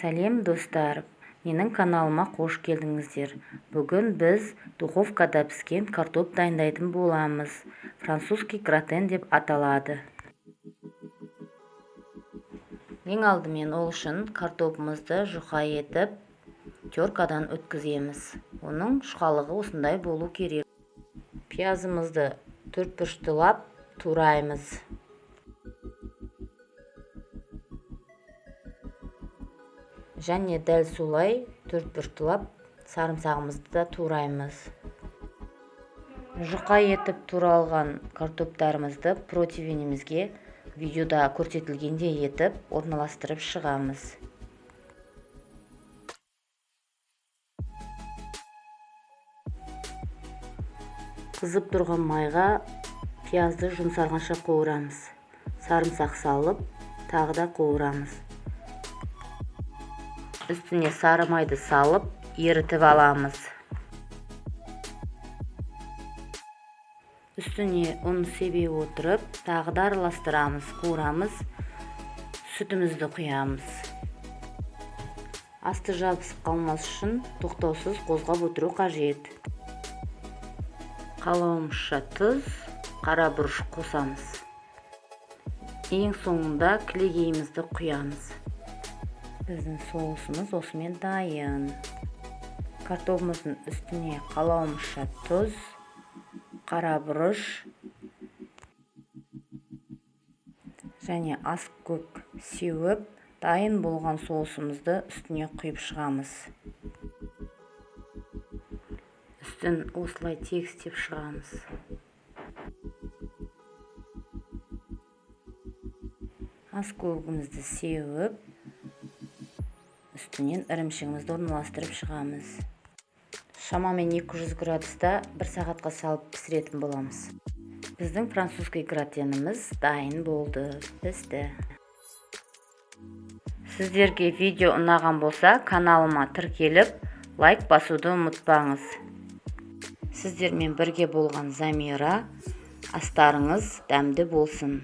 Сәлем, достар! Менің каналыма қош келдіңіздер. Бүгін біз духовкада піскен картоп дайындайтын боламыз. Французский гратен деп аталады. Ең алдымен ол үшін картопымызды жұқа етіп теркадан өткіземіз. Оның жұқалығы осындай болу керек. Пиязымызды төртбұрыштылап тураймыз. Және дәл солай төртбұрыштылап сарымсағымызды да тураймыз. Жұқа етіп туралған картоптарымызды противенімізге видеода көрсетілгендей етіп орналастырып шығамыз. Қызып тұрған майға пиязды жұмсарғанша қуырамыз. Сарымсақ салып, тағы да қуырамыз. Үстіне сары майды салып, ерітіп аламыз. Үстіне ұн себе отырып, тағы да араластырамыз, қуырамыз, сүтімізді құямыз. Асты жабысып қалмас үшін тоқтаусыз қозғап отыру қажет. Қалауымызша тұз, қара бұрыш қосамыз. Ең соңында кілегейімізді құямыз. Біздің соусымыз осымен дайын. Картопымыздың үстіне қалауымызша тұз, қара бұрыш және аскөк сеуіп, дайын болған соусымызды үстіне құйып шығамыз. Үстін осылай тегістеп шығамыз. Аскөгімізді сеуіп, үстінен ірімшігімізді орналастырып шығамыз. Шамамен 200 градуста 1 сағатқа салып пісіретін боламыз. Біздің французский гратеніміз дайын болды, пісті. Сіздерге видео ұнаған болса, каналыма тіркеліп, лайк басуды ұмытпаңыз. Сіздермен бірге болған Замира. Астарыңыз дәмді болсын.